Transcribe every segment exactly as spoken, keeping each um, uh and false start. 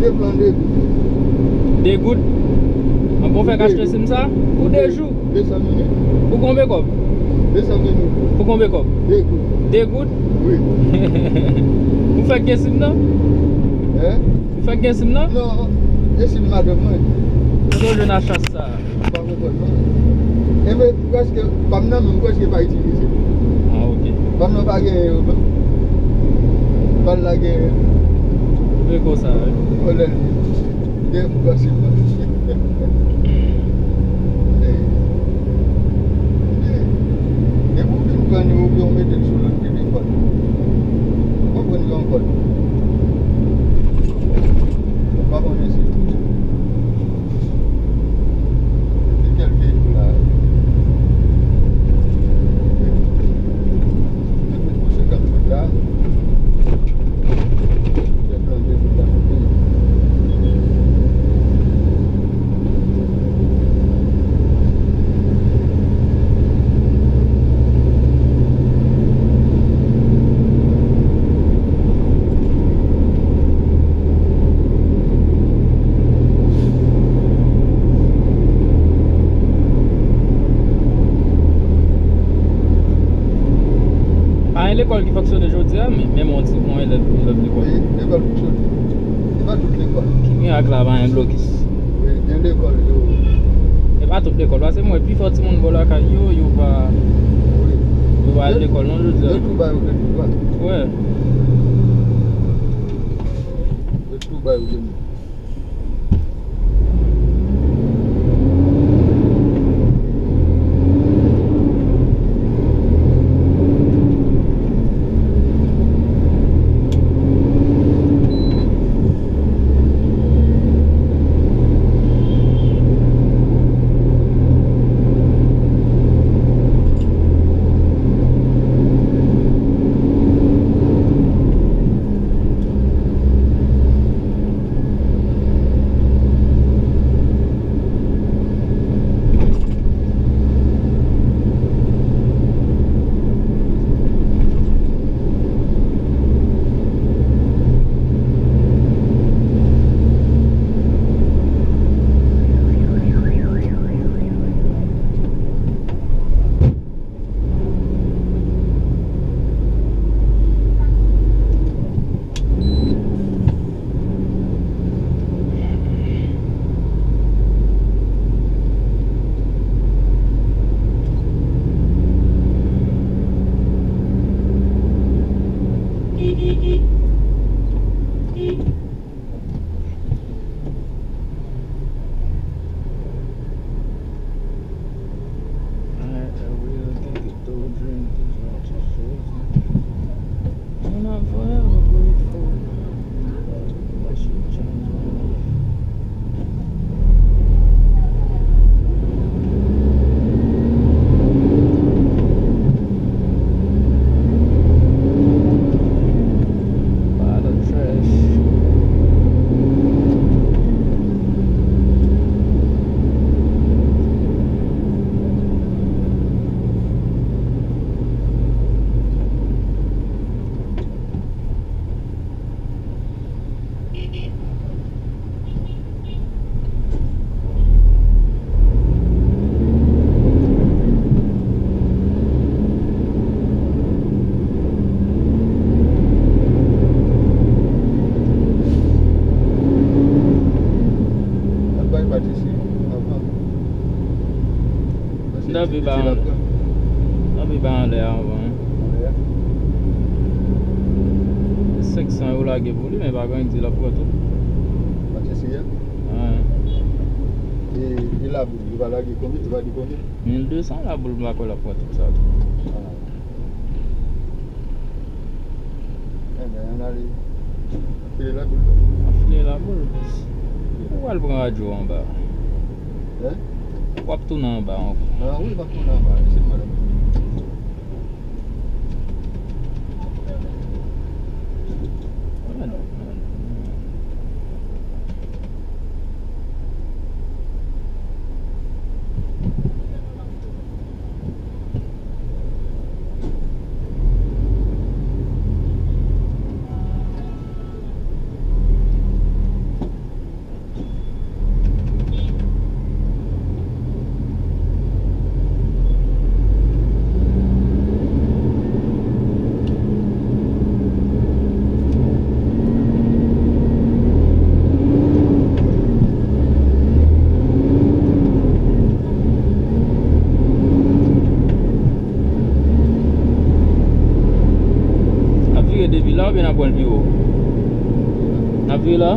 Te pran de goud. De goud? An bon, fèk achte sim sa? Pou de jou? De san minit. Pou konbe kòb? De san minit. Pou konbe kòb? De goud. De goud? Wi. Ou fèk gen sim nan? Hein? Ou fèk gen sim nan? Non, gen sim madanm mwen. Kote w jwenn a chans sa? M pa konprann non. Enben, prèske, pa m nan menm, prèske pa itilize. Ah, ok. Pa m nan pa gen, pa l la gen. Vre konsa, wi. Olè l ye. Gen pou pase mal. Depi w fin pran nimewo, ou mete l sou lòt telefòn. Ou pran yon kòd. Ou pa konnen si. Se kèl peyi w la? Mwen se kap fèt la. Fè plan de bout la. Pa gen lekòl ki fonksyone jodi a, men, men yon ti, yon lòt, yon lòt lekòl. Wi, lekòl fonksyone. Se pa tout lekòl. Ki mirak la pa gen blokis? Wi, gen lekòl yo. E pa tout lekòl, paske mwen, pifò timoun bò lakay yo, yo pa, wi, yo pa al lekòl non jodi a. Yo tou ba yo gen tou ba. Wè. Yo tou ba yo gen. Alright, I will take it to drink as much as frozen. And I'm forever grateful. That shit changed my life. Pile of trash. Al bay patisi avan. Tanpri ba, tanpri ba anlè a avan. Anlè a? Senk san yo lage pou li, men pa gen anyen ki di l ap pran tout. Patisi a? Ah. E, e laboul, yo pa lage konbyen, yo pa di konbyen? Mil de san laboul, m pa kwè l ap pran tout sa tou. Ah. Enben, ann ale. File laboul. File laboul. Ou al pran radyo anba. Hein? W ap tounen anba ankò. Ah wi, m ap tounen anba. Mèsi, madanm. N ap pran l pi wo. N ap vire la.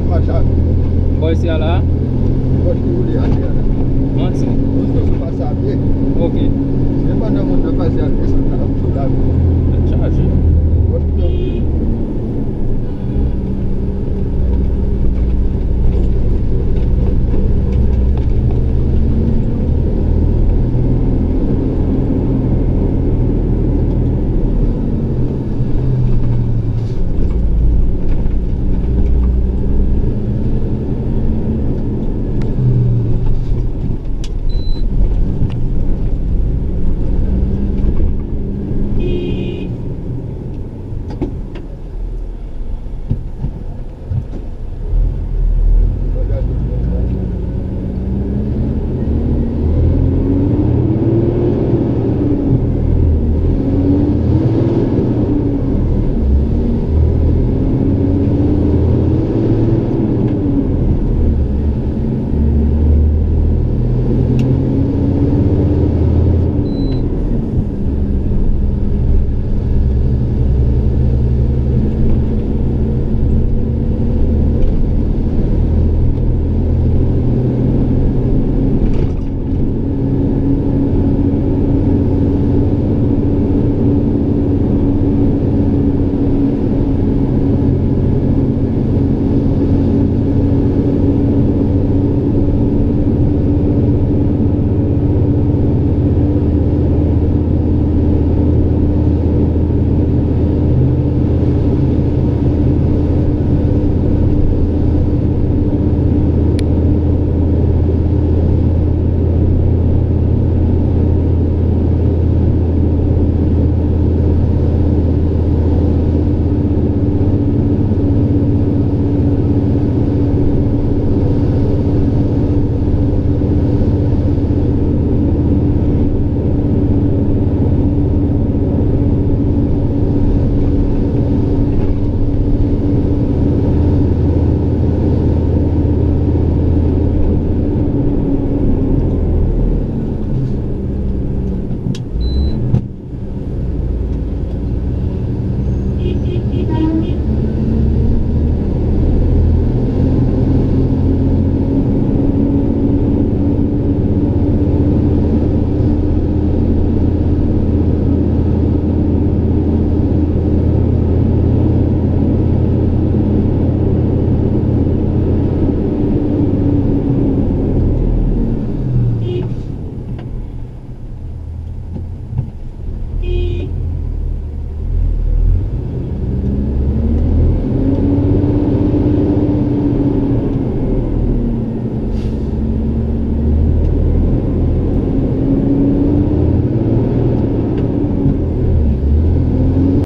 Pase a la. Wòch ki woule atè a la. Manti. Moun toujou pase a pye. Ok. Se pandan moun nan pase a desann la, ap tou la. Tèt chaje. Wòch ki tonbe.